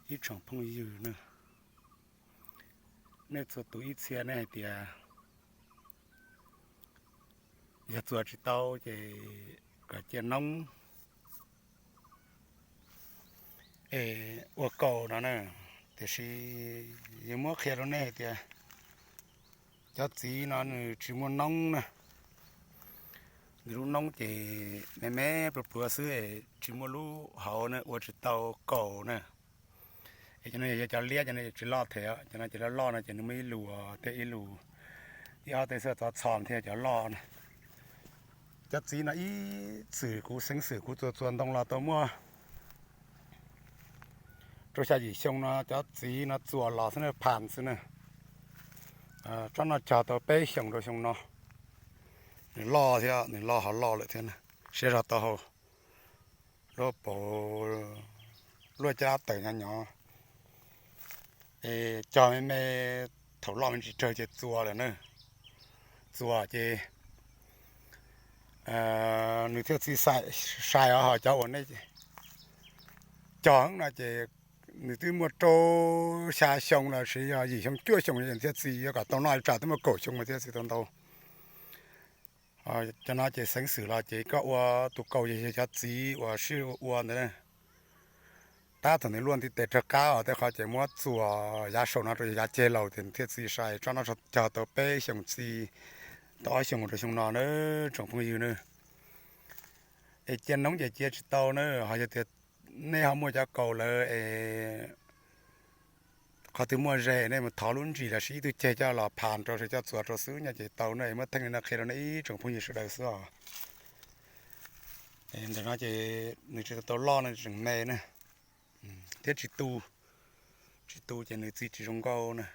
Ib tsoom phooj ywg na, nej txhua tus ib txhia nej hais tias yog txuas tsis tau ces kom cia noob es ua kaus no na. Tiam sis yuav muab qhia rau nej hais tias cov txiv no nws tsis muaj noob na. Nws lub noob ces me me pluav pluav xwb es tsis muaj lub hauv na, ua tsis tau kaus na. Es cov no yog cov liab, cov no tsis loj thiab, cov no ces loj loj no ces nws muaj ib lus thiab ib lus, ib ob tej xwb txov txho thiab cov loj na. Cov txiv no ib txwm kuv xeev xwm kuv txuas txuas ntoo los tau muaj rau xya yim xyoo no cov txiv no txuas los xwb na, phas xwb na. Tsob no cog tau peb xyoos rau xyoo no. Nws loj thiab, nws loj ho loj lawm thiab na. Siab zog tau hau, lub paus luaj caj dab tawm nyob nyob. Es cog me me, thaum loj me ntsis tsawg ces txuas lawm na. Txuas ces nws thiaj txi sai os. Ho cov uas nej cog no ces nws twb muaj rau xya xyoo los sis yog yim xyoo cuaj xyoo thiaj txi, yuav kom tau noj tsam twb muaj kaum xyoo mas thiaj txi tau ntau. Cov no ces xeev xwm los ces koj ua tus kaus yog cov txiv uas sib ua ntawd. Tab thaum nws luaj ntiv tes raws qab os, tej qhov ces muab txuas yav saum no rau yav ceg laus ces thiaj txi sai. Tsob no cog tau peb xyoos txi, tau ob xyoos rau xyoo no na, tsoom phooj ywg na. Es cia noob ces cia tsis tau na, ho yog tias nej ho muaj cov kaus lawm es qhov twg muaj ze nej mus thov lub ntsis los sis ib tug ceg coj los phas rau sawv coj txuas rau xwb nyob ces tau na. Es muab theej li no qhia rau nej ib tsoom phooj ywg sawv daws xwb os. Ntawm no ces nws tsis tau loj no tseem me na, thiab tsis tu, tsis tu ces nws txi tsis zoo nkauj na.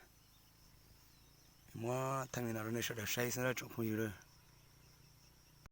Muab theej li no rau nej sawv daws saib xwb tsoom phooj ywg.